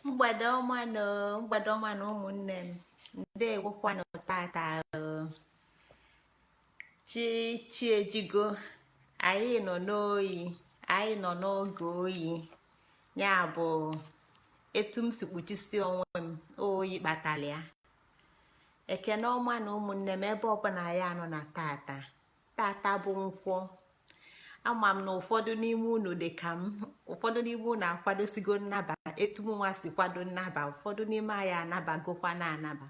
Mgbede ọma nọ, mgbede ọma na ụmụnne m. Ndewokwanụ. Tata chi chi ejigo. Anyị nọ n'oyi, anyị nọ n'oge oyi. Ya bụ, etu m si kpuchisi onwe m, oyi kpatara ya. Ekene ọma na ụmụnne m, ebe ọbụla ya nọ na tata. Tata bụ Nkwọ. Ama m na ụfọdụ n'ime unu dị ka m, ụfọdụ n'ime unu akwadosigo nnaba etu m nwa si kwado nnaba. Ụfọdụ n'ime anyị anabagokwa na anaba,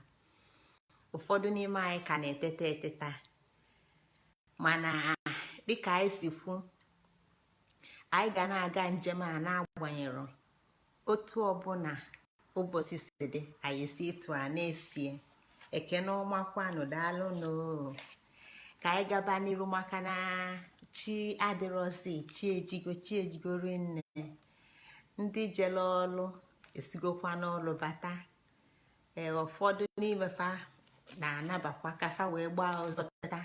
ụfọdụ n'ime anyị ka na-eteta eteta. Mana dịka anyị si kwu, anyị ga na-aga njem a na-agbanyere otu ọbụla ụbọchị si dị, anyị si etu a na-esie. Ekene ọma kwanụ, daalụnụ. Ka anyị gaba n'iru, maka na chi adịrọzi, chi ejigo, chi ejigo rinne. Ndị jele ọlụ esigokwa n'ọlụ bata. Ee, ụfọdụ n'ime fa na-anabakwa ka fa wee gbaa ọzọ teta.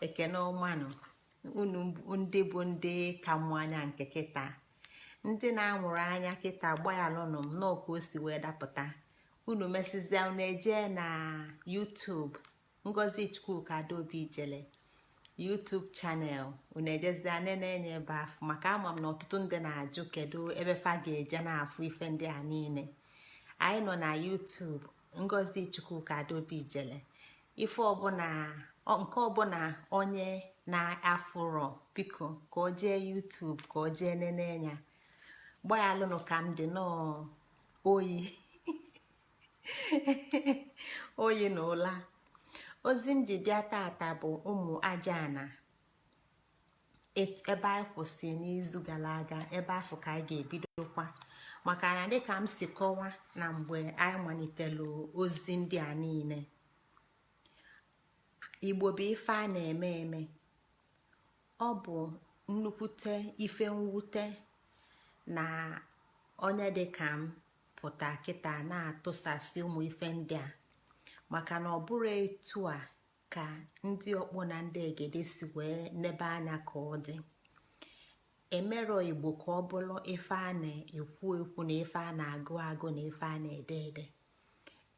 Ekene ọmanụ unu, ndị bụ ndị ka mụ anya nke kịta, ndị na-amụrụ anya kịta. Gbaghalụnụ m nọọ ka o si wee dapụta. Unu mesịzịa, unu eje na YouTube, Ngozi Chukwuka Adaobi Ijele YouTube channel. Unu ejezia nene enye ebe afụ, maka ama m na ọtụtụ ndị na-ajụ kedu ebe fa ga-eje na-afụ ife ndị a niile. Anyị nọ na YouTube, Ngozi Chukwuka Adaobi Ijele. Ife ọbụla, nke ọbụla onye na-afụrọ, biko ka o jee YouTube, ka o jee nene ya. Gbaghalụnụ ka m dị nọọ oyi oyi na ụla. Ozi m ji bịa tata bụ ụmụ ajaana. Ebe anyị kwụsị n'izu gara aga, ebe afọ ka anyị ga-ebidokwa, maka na dịka m si kọwa na mgbe anyị malitere ozi ndị a niile, Igbo bụ ife a na-eme eme. Ọ bụ nnukwute ife mwute na onye dịka m pụta kịta na-atụsasị ụmụ ife ndị a, maka na ọ bụrụ etu a ka ndị ọkpọ na ndị egede si wee nebe anya ka ọ dị. Emerọ Igbo ka ọ bụrụ ife a na-ekwu ekwu na ife a na-agụ agụ na ife a na-ede ede.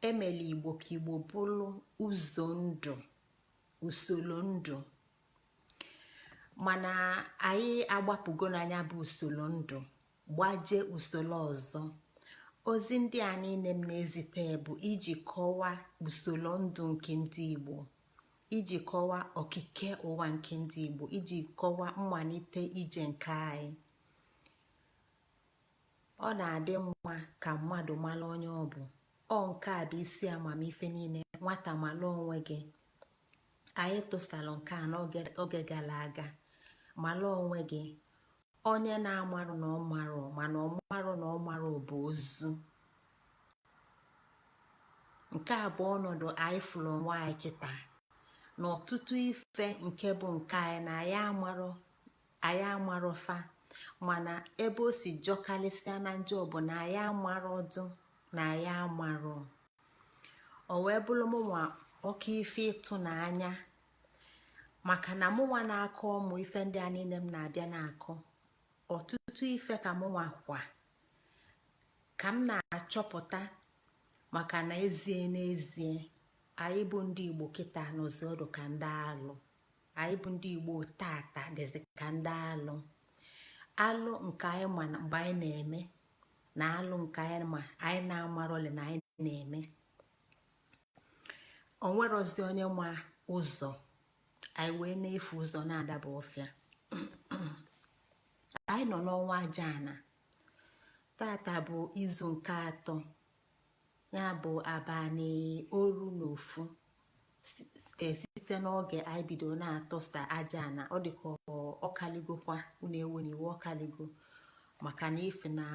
Emela Igbo ka Igbo bụrụ ụzọ ndụ, usoro ndụ, mana anyị agbapụgo n'anya bụ usoro ndụ, gbaje usoro ọzọ. Ozi ndị a niile m na-ezite bụ iji kọwaa usoro ndụ nke ndị Igbo, iji kọwaa okike ụwa nke ndị Igbo, iji kọwaa mmalite ije nke anyị. Ọ na-adị mma ka mmadụ mara onye ọ bụ. Ọ nke a bụ isi amamife niile. Nwata, mara onwe gị. Anyị tụsalụ nke a n'oge gara aga. Mara onwe gị. Onye na-amarụ na ọ marụ, mana ọ marụ na ọ marụ bụ ozu. Nke a bụ ọnọdụ anyị fụrụ onwe anyị kịta, na ọtụtụ ife nke bụ nke anyị na anyị amarọ, anyị amarọfa. Mana ebe o si jọkalịsịa na njọ bụ na anyị amarọ ọdụ na anyị amarọ. O wee bụrụ mụnwa ọka ife ịtụnanya, maka na mụnwa na-akọ ụmụ ife ndị a niile m na-abịa na-akọ ọtụtụ ife ka mụnwa kwa ka m na-achọpụta, maka na ezie n'ezie, anyị bụ ndị Igbo kịta n'ụzọ ọdụ ka ndị alụ. Anyị bụ ndị Igbo tata dịzị ka ndị alụ. Alụ nke anyị ma mgbe anyị na-eme, na alụ nke anyị ma anyị na-amarọli na anyị na-eme. O nwerozi onye ma ụzọ anyị, wee na-efu ụzọ, na-adaba ọfịa. Anyị nọ n'ọnwa Ajaana. Tata bụ izu nke atọ, ya bụ abalị 11 site n'oge anyị bido na-atọsa ajaana. Ọ dịka ọkaligokwa. Unu ewe n'iwe, ọkaligo, maka na ife na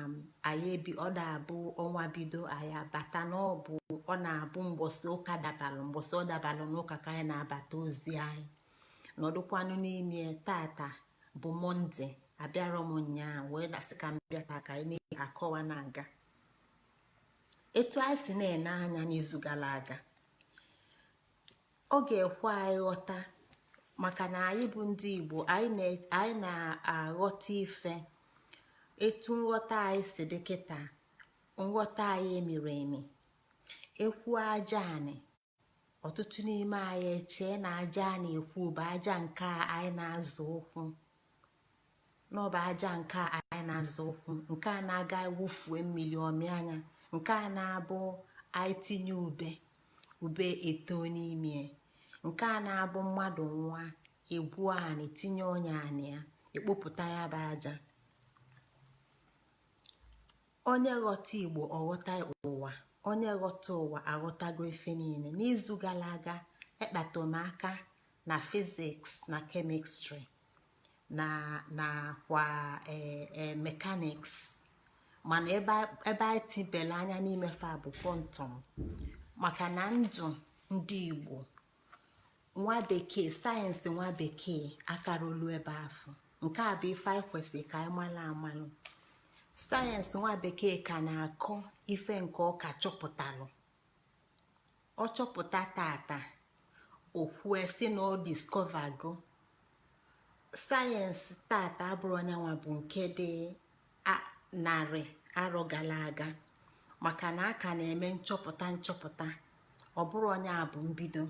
anyị ebi ọ na-abụ ọnwa bido anyị abata na ọ bụ ọ na-abụ mgbọsị ụka dabalụ, mgbọsị ọ dabalụ n'ụka ka anyị na-abata ozi. Anyị nọdụkwanụ n'ime. Tata bụ Mọnde. Abịarọ m nyaa wee nasị ka m bịa taa ka anyị na-akọwa na-aga etu anyị si na-ene anya n'izu gara aga. Ọ ga-ekwe anyị ghọta, maka na anyị bụ ndị Igbo, anyị na-aghọta ife etu nghọta anyị si dị kịta. Nghọta anyị emiri emi. Ekwu aja anị, ọtụtụ n'ime anyị echee na aja a na-ekwu bụ aja nke a anyị na-azụ ụkwụ, n'ọbụ aja nke a anyị na-azụ ụkwụ, nke a na-aga wụfue mmiri ọmị anya, nke a na-abụ anyị tinye ube, ube eto n'ime, nke a na-abụ mmadụ nwa egwu anị tinye onye anị ya ekpopụta ya bụ aja. Onye ghọta Igbo ọghọta ụwa, onye ghọta ụwa aghọtago ife niile. N'izu gara aga, ekpata m aka na physics na chemistry na nakwa ee mechanics, mana ebe anyị tibele anya n'ime fa bụ quantum, maka na ndụ ndị Igbo, nwa bekee, sayensị nwa bekee akarolu ebe afọ. Nke a bụ ife anyị kwesịrị ka anyị malụ amalụ. Sayensị nwa bekee ka na-akọ ife nke ọ ka chọpụtalụ. Ọ chọpụta tata, okwue si na ọ discover go. Sayensị tata abụrụ onyenwa bụ nke dị 100 arọ gara aga, maka na a ka na-eme nchọpụta nchọpụta. Ọ bụrụ onye a bụ mbido,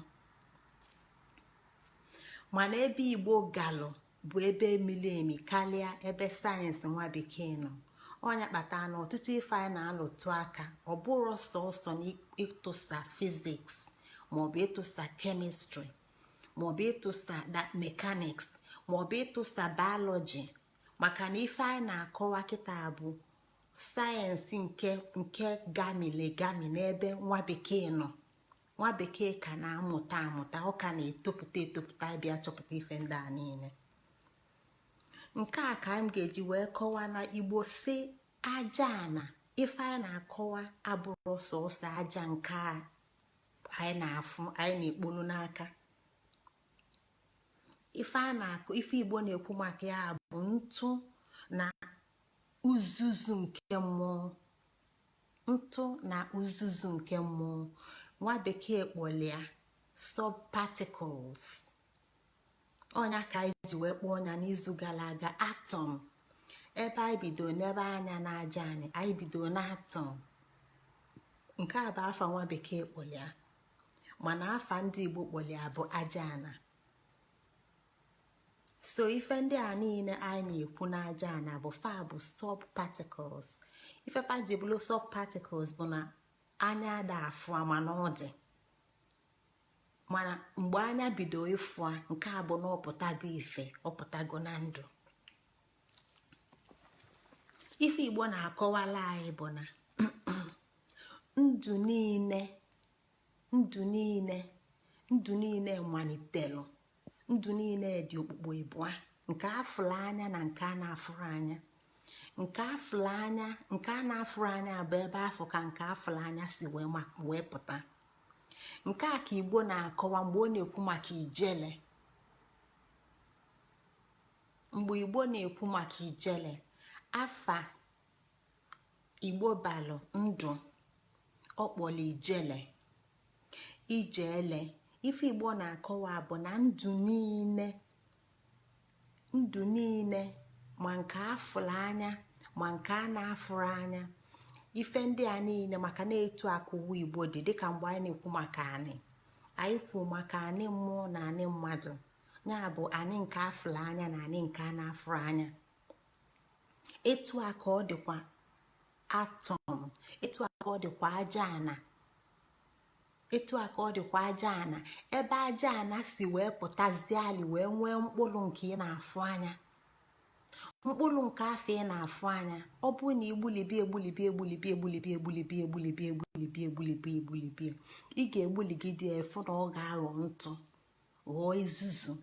mana ebe Igbo galụ bụ ebe mili emi karịa ebe sayensị nwa bekee nọ. Ọnya kpatara na ọtụtụ ife anyị na-alụtụ aka, ọ bụrụ sọsọ na ịtụsa physics, maọbụ ịtụsa chemistry, maọbụ ịtụsa mechanics, maọbụ ịtụsa biology, maka na ife anyị na-akọwa kịta bụ sayensị nke gamile gami n'ebe nwa bekee nọ. Nwa bekee ka na-amụta amụta, ọ ka na-etopụta etopụta bịa chọpụta ife ndị a niile. Nke a ka m ga-eji wee kọwaa na Igbo si aja ana, ife anyị na-akọwa abụrụ sọsọ aja nke a anyị na-afụ, anyị na-ekpolu n'aka. Ife a na-akụ, ife Igbo na-ekwu maka ya bụ ntụ na uzuzu nke mmụọ, ntụ na uzuzu nke mmụọ. Nwa bekee kpọlia subparticles. Ọnya ka anyị ji wee kpọọ ọnya n'izu gara aga atom. Ebe anyị bido n'ebe anya n'aja anyị, anyị bido n'atom. Nke a bụ afa nwa bekee kpọlia, mana afa ndị Igbo kpọlia bụ aja ana. So ife ndị a niile anyị na-ekwu n'aja ana bụ fa bụ subparticles. Ife fa ji bụrụ subparticles bụ na anya ada afụ, mana ọ dị. Mana mgbe anya bido ịfụ, nke a bụ na ọpụtago ife, ọpụtago na ndụ. Ife Igbo na-akọwala anyị bụ na ndụ niile, ndụ niile, ndụ niile malitelụ, ndụ niile dị okpukpo ịbụa: nke afụrụ anya na nke a na-afụrụ anya. Nke afụrụ anya, nke a na-afụrụ anya bụ ebe afọ ka nke afụrụ anya si wee pụta. Nke a ka Igbo na-akọwa mgbe ọ na-ekwu maka ijele. Mgbe Igbo na-ekwu maka ijele, afa Igbo balụ ndụ ọkpọrọ ijele, ijeele. Ife Igbo na-akọwa bụ na ndụ niile, ndụ niile, ma nke afụrụ anya ma nke a na-afụrụ anya, ife ndị a niile, maka na-etu aka uwe Igbo dị. Dịka mgbe anyị na-ekwu maka anị, anyị kwu maka anị mmụọ na anị mmadụ, ya bụ anị nke afụrụ anya na anị nke a na-afụrụ anya. Etu a ka ọ dịkwa atom, etu a ka ọ dịkwa aja ana, etu a ka ọ dịkwa aja ana. Ebe aja ana si wee pụtazie ali wee nwee mkpụrụ nke ị na-afụ anya, mkpụrụ nke afọ ị na-afụ anya, ọ bụrụ na igbulibi egbulibi egbulibi egbulibi egbulibi egbulibi egbulibi egbulibi egbulibi, ị ga-egbuligide efu na ọ ga-aghọ ntụ, ghọọ izuzu.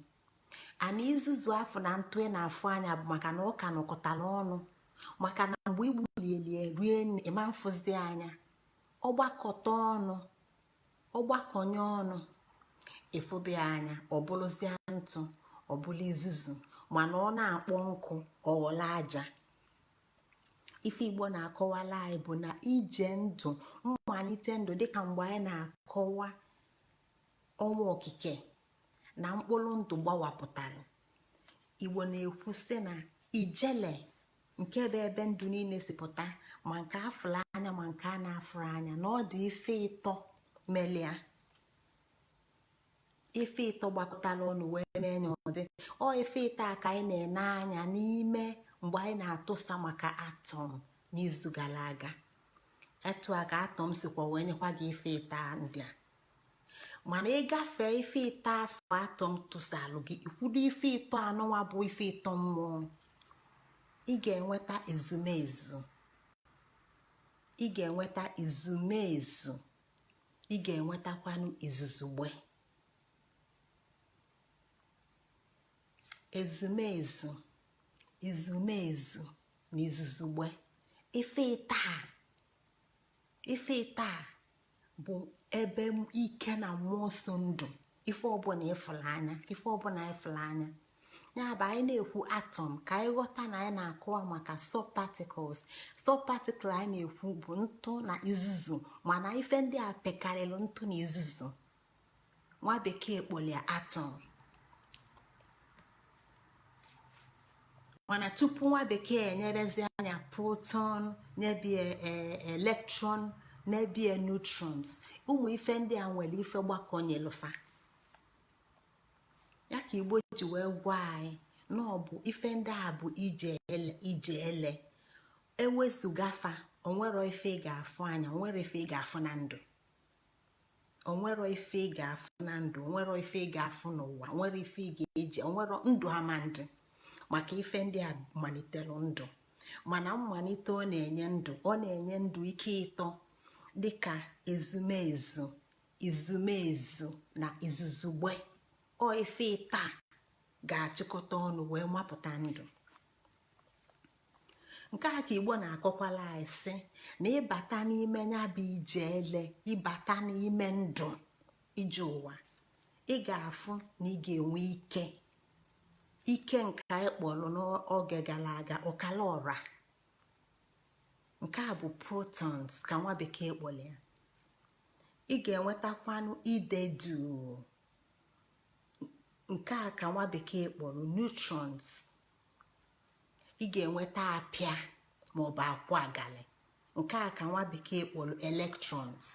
Ana izuzu afọ na ntụ ị na-afụ anya bụ maka na ọ ka nọkọtara ọnụ, maka na mgbe igbulieli rie ịma mfụzi anya, ọgbakọta ọnụ, ọgbakọnye ọnụ, ịfụbịa anya, ọ bụrụzia ntụ, ọ bụla izuzu. Mana ọ na-akpọ nkụ, ọghọla aja. Ife Igbo na-akọwala anyị bụ na ije ndụ, mmalite ndụ, dịka mgbe anyị na-akọwa ọnwa okike na mkpụrụ ndụ gbawapụtara, Igbo na-ekwu sị na ijele Nke bụ ebe ndụ niile si pụta, ma nke afụrụ anya ma nke a na-afụrụ anya, na ọ dị ife ịtọ melia, ife ịtọ gbakọtara ọnụ wee mee nya ọdị. Ọ ife ịtọ a ka anyị na-ene anya n'ime mgbe anyị na-atụsa maka atom n'izu gara aga. Etu a ka atom sikwa wee nyekwa gị ife ịtọ ndị a. Mana ịgafee ife ịtọ afọ atom tụsalụ gị, ikwudo ife ịtọ anụnwa bụ ife ịtọ mmụọ, ị ga-enweta ezumezu, ị ga-enweta izumezu, ị ga-enwetakwanụ izuzugbe. Ezumezu, izumezu na izuzugbe, ife ịtọ a bụ ebe ike na mmụọ so ndụ, ife ọbụla ịfụrụ anya, ife ọbụla ịfụrụ anya. Ya bụ, anyị na-ekwu atom, ka anyị ghọta na anyị na-akọwa maka subparticles. Subparticle anyị na-ekwu bụ ntụ na izuzu, mana ife ndị a pekarịrị ntụ na izuzu. Nwa bekee kpọrọ atom, mana tupu nwa bekee enyebezi anya proton, nyebie electron, nyebie neutrons, ụmụ ife ndị a nwere ife gbakọnyelufa. Ya ka Igbo ji wee gwa anyị na ọ bụ ife ndị a bụ ije ele. Ewezuga fa, onwero ife ị ga-afụ anya, onwero ife ị ga-afụ na ndụ, onwero ife ị ga-afụ na ndụ, onwero ife ị ga-afụ n'ụwa, onwero ife ị ga-eji, onwero ndụ ama ndụ, maka ife ndị a malitere ndụ. Mana mmalite ọ na-enye ndụ, ọ na-enye ndụ ike ịtọ dịka ezumezu, izumezu na izuzugbe. Ọ ife ịtọ a ga-achịkọta ọnụ wee mapụta ndụ. Nke a ka Igbo na-akọkwala anyị sị na ịbata n'ime ya bụ ije ele, ịbata n'ime ndụ ije ụwa, ị ga-afụ na ị ga-enwe ike, ike nke anyị kpọrọ n'oge gara aga ọkala ọra. Nke a bụ protons ka nwa bekee kpọrọ ya. Ị ga-enwetakwanụ ide duu, nke a ka nwa bekee kpọrọ neutrons. Ị ga-enweta apịa maọbụ akwa agali, nke a ka nwa bekee kpọrọ electrons.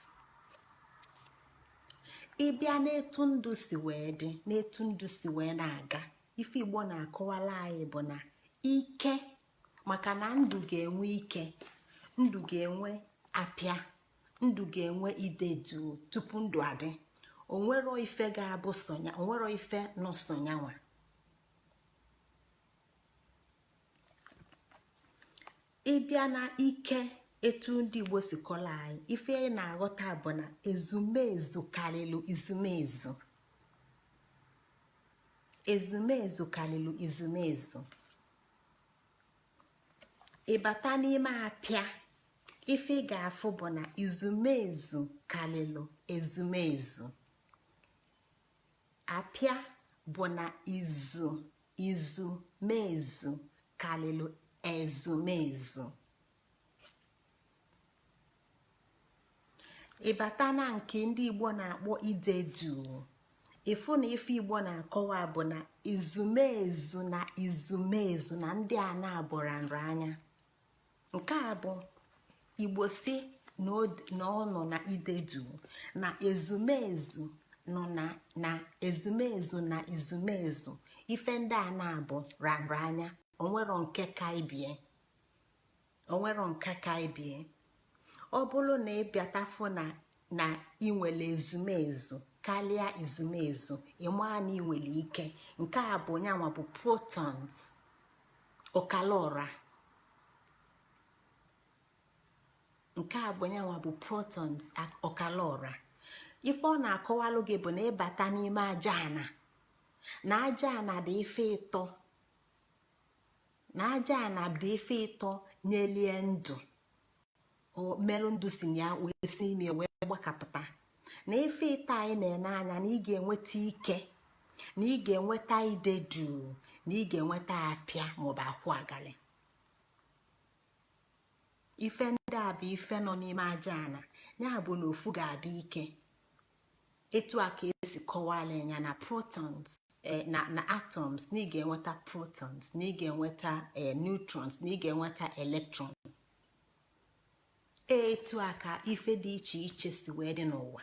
Ịbịa n'etu ndụ si wee dị, n'etu ndụ si wee na-aga, ife Igbo na-akọwala anyị bụ na ike, maka na ndụ ga-enwe ike, ndụ ga-enwe apịa, ndụ ga-enwe ide duu tupu ndụ adị. Onwero ife ga-abụ sonya, onwero ife nọ sonyanwa. Ịbịa na ike, etu ndị Igbo si kọla anyị, ife ị na-aghọta bụ na ezumezu karịrị izumezu, ezumezu karịrị izumezu. Ịbata n'ime apịa, ife ị ga-afụ bụ na izumezu karịrị ezumezu. Apịa bụ na izu izumezu karịrị ezumezu. Ịbata na nke ndị Igbo na-akpọ ide duu, ịfụ na ife Igbo na-akọwa bụ na izumezu na izumezu na ndị a na-abụra nra anya. Nke a bụ Igbo si na ọ nọ na ide duu, na ezumezu nọ na ezumezu na izumezu. Ife ndị a na-abụ ranra anya, onwero nke ka ibie, onwero nke ka ibie. Ọ bụrụ na ị bịatafụ na ị nwere ezumezu karịa izumezu, ị maa na ị nwere ike. Nke a bụ nyanwa bụ protons, ọkala ọra. Nke a bụ nyanwa bụ protons, ọkala ọra. Ife ọ na-akọwalụ gị bụ na ịbata n'ime aja ana, na aja ana dị ife ịtọ, na aja ana dị ife ịtọ nyelie ndụ, merụ ndụ si na ya wee si ime wee gbakapụta. Na ife ịtọ anyị na-ene anya, na ị ga-enweta ike, na ị ga-enweta ide duu, na ị ga-enweta apịa maọbụ akwụ agali. Ife ndị a bụ ife nọ n'ime aja ana. Ya bụ na ofu ga-abịa ike. Etu a ka esi kọwala ya na protons na atoms, na ị ga-enweta protons, na ị ga-enweta neutrons, na ị ga-enweta electron. Etu a ka ife dị iche iche si wee dị n'ụwa.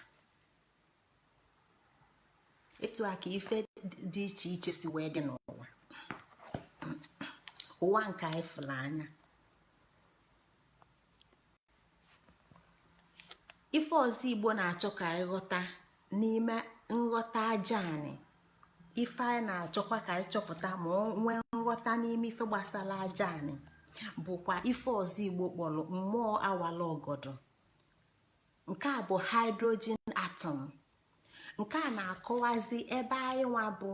Etu a ka ife dị iche iche si wee dị n'ụwa, ụwa nke anyị fụrụ anya. Ife ọzọ Igbo na-achọ ka anyị ghọta n'ime nghọta aja anị, ife anyị na-achọkwa ka anyị chọpụta ma ọ nwee nghọta n'ime ife gbasara aja anị, bụkwa ife ọzọ Igbo kpọrọ mmụọ awala ọgọdọ. Nke a bụ hydrogen atom. Nke a na-akọwazi ebe anyị nwa bụ,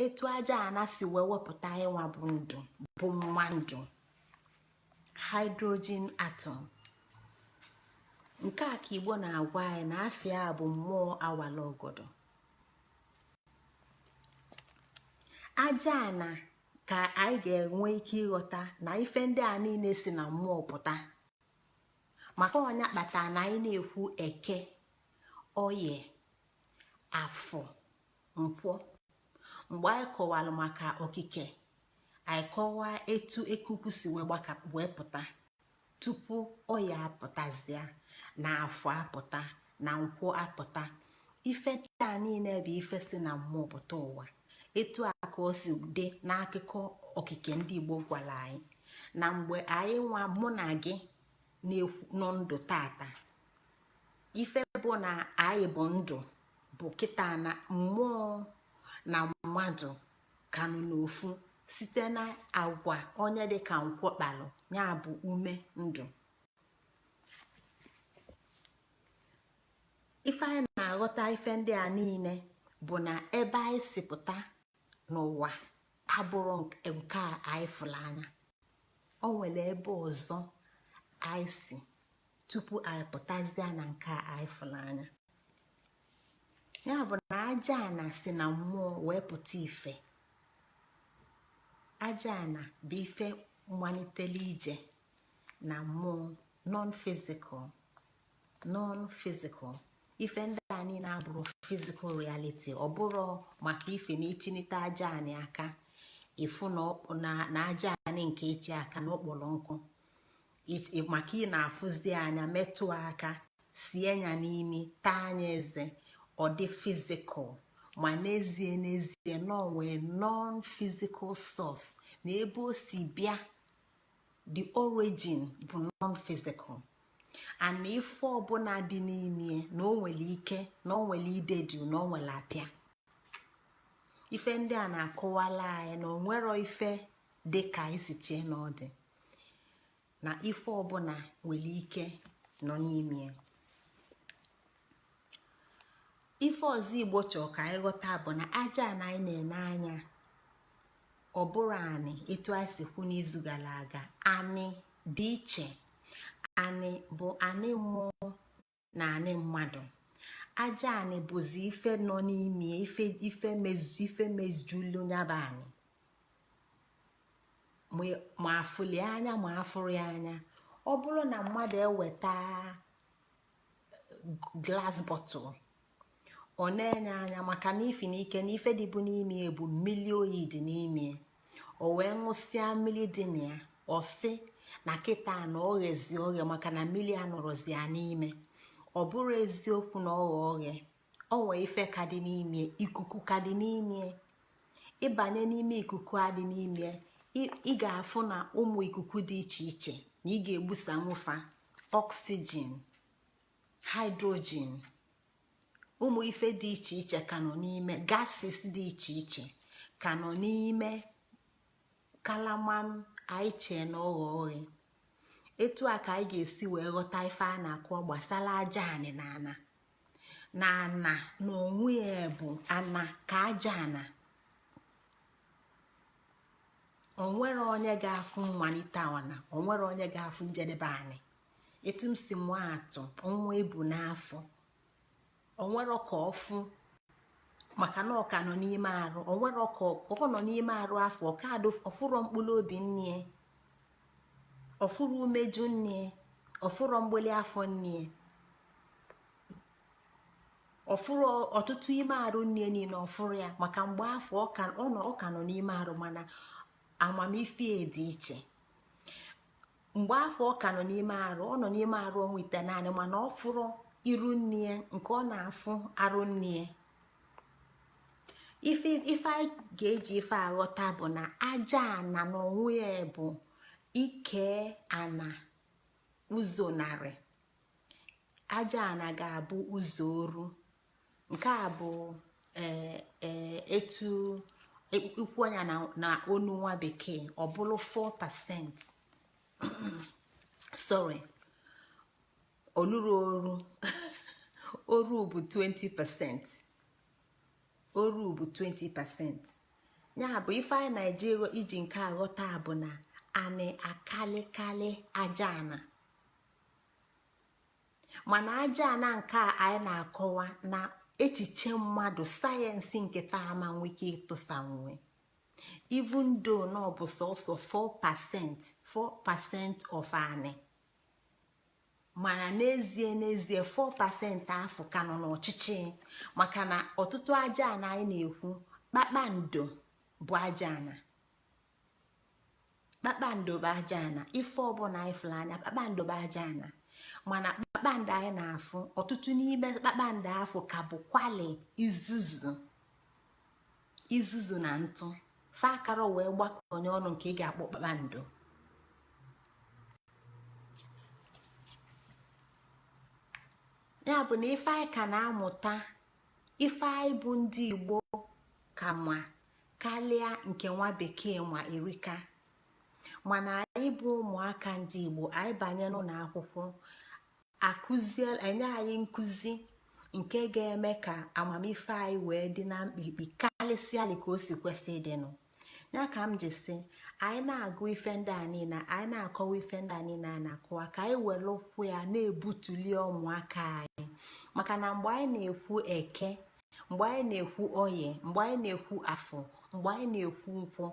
etu aja ana si wee wepụta anyị nwa bụ ndụ, bụ nwa ndụ. Hydrogen atom nke a ka Igbo na-agwa anyị na afịa bụ mmụọ awala ọgọdọ. Aja ana ka anyị ga-enwe ike ịghọta na ife ndị a niile si na mmụọ pụta, maka ọ nya kpata na anyị na-ekwu Eke, Oye, Afọ, Nkwọ. Mgbe anyị kọwara maka okike, anyị kọwaa etu ekuku si wee gbaka wee pụta tupu Oye apụtazịa, na Afọ apụta, na Nkwọ apụta. Ife ndị a niile bụ ife si na mmụọ pụta ụwa. Etu a ka o si dị n'akụkọ okike ndị Igbo gwara anyị na mgbe anyị nwa, mụ na gị nọ ndụ tata, ife bụ na anyị bụ ndụ bụ kịta na mmụọ na mmadụ ka nọ n'ofu site na agwa onye dịka Nkwọ kpalụ, ya bụ ume ndụ. Ife anyị na-aghọta ife ndị a niile bụ na ebe anyị si pụta n'ụwa abụrọ nke a anyị fụrụ anya. O nwere ebe ọzọ anyị si tupu anyị pụtazie na nke a anyị fụrụ anya. Ya bụ na aja ana si na mmụọ wee pụta ife. Aja ana bụ ife malitele ije na mmụọ, non-physical. Non-physical, ife ndị a niile abụrọ physical reality. Ọ bụrụ maka ife na ichinite aja anị aka, ịfụ na aja anị nke ichi aka na ọkpọrọ nkụ, maka ị na-afụzi anya, metụ aka, sie ya n'imi, taa anya eze, ọ dị physical. Ma n'ezie n'ezie, na o nwee non-physical source na ebe o si bịa. The origin bụ non-physical, and ife ọbụla dị n'ime na o nwere ike, na o nwere idedu, na o nwere apịa. Ife ndị a na-akọwala anyị na onwero ife dị ka anyị si chee na ọ dị, na ife ọbụla nwere ike nọ n'ime. Ife ọzọ Igbo chọọ ka anyị ghọta bụ na aja na anyị na-ene anya, ọ bụrụ anị etu anyị si kwu n'izu gara aga, anị dị iche. Anị bụ anị mmụọ na anị mmadụ. Aja anị bụzi ife nọ n'ime, ife ife mezulu nyaba anị, ma afụli anya ma afụrụ ya anya. Ọ bụrụ na mmadụ eweta glass bottle, ọ na-enye anya, maka na ifi na ike na ife dịbụ n'ime bụ mmiri oyi dị n'ime, o wee ṅụsịa mmiri dị na ya, ọ sị na kịta na ọ ghezi oghe, maka na mmiri anọrọzi ya n'ime. Ọ bụrụ eziokwu na ọ ghe oghe, o nwee ife ka dị n'ime, ikuku ka dị n'ime. Ịbanye n'ime ikuku a dị n'ime, ị ga-afụ na ụmụ ikuku dị iche iche na ị ga-egbusa nwụfa oxygen, hydrogen, ụmụ ife dị iche iche ka nọ n'ime, gases dị iche iche ka nọ n'ime kalama anyị chee na ọghọ oghe. Etu a ka anyị ga-esi wee ghọta ife a na-akọ gbasara aja anị na ana na ana na onwe ya bụ ana ka aja ana. Onwere onye ga-afụ mmalite ana, onwere onye ga-afụ njedebe anị. Etu m si mụọ atụ, nwa ebu n'afọ, onwere ka ọfụ, maka na ọka nọ n'ime arụ. Onwere ka ọ nọ n'ime arụ afọ ọka ọfụrọ mkpụrụ obi nne, ọfụrụ umeju nne, ọfụrọ mgbeli afọ nne. Ọfụrụ ọtụtụ ime arụ nne niile, ọfụrụ ya, maka mgbe afọ ọ ka nọ n'ime arụ, mana amamife dị iche. Mgbe afọ ọ ka nọ n'ime arụ, ọ nọ n'ime arụ ọnwa 9, mana ọ fụrụ iru nne nke ọ na-afụ arụ nne. Ife anyị ga-eji ife aghọta bụ na aja ana n'onwe ya bụ ike ana ụzọ 100, aja ana ga-abụ ụzọ oru. Nke a bụ ee etu ikwu anya na onu nwa bekee, ọ bụrụ 4%, sorry, oluru oru, oru bụ 20%, oru bụ 20%. Ya bụ, ife anyị na-eji iji nke aghọta bụ na anị akalịkalị aja ana. Mana aja ana nke a anyị na-akọwa na echiche mmadụ, sayensị nke taa ama nwee ike ịtụsa nwe, even though na ọ bụ sọsọ 4%, 4% of anị, mana n'ezie n'ezie, 4% afọ ka nọ n'ọchịchị, maka na ọtụtụ aja ana anyị na-ekwu, kpakpando bụ aja ana, kpakpando bụ aja ana. Ife ọbụla anyị fụrụ anya, kpakpando bụ aja ana. Mana kpakpando anyị na-afụ, ọtụtụ n'ime kpakpando afọ ka bụ kwali izuzu, izuzu na ntụ fakara wee gbakọnye ọnụ nke ị ga-akpọ kpakpando. Ya bụ na ife anyị ka na-amụta, ife anyị bụ ndị Igbo ka ma karịa nke nwa bekee nwa erika. Mana anyị bụ ụmụaka ndị Igbo, anyị banye n'ụlọ akwụkwọ, akụzie, enye anyị nkụzi nke ga-eme ka amamife anyị wee dị na mkpirikpi karịsịa ka o si kwesị ịdịnụ. Ya ka m ji sị anyị na-agụ ife ndị a niile, anyị na-akọwa ife ndị a niile a na-akọwa, ka anyị were ụkwụ ya na-ebutuli ụmụaka anyị. Maka na mgbe anyị na-ekwu Eke, mgbe anyị na-ekwu Oye, mgbe anyị na-ekwu Afọ, mgbe anyị na-ekwu Nkwọ,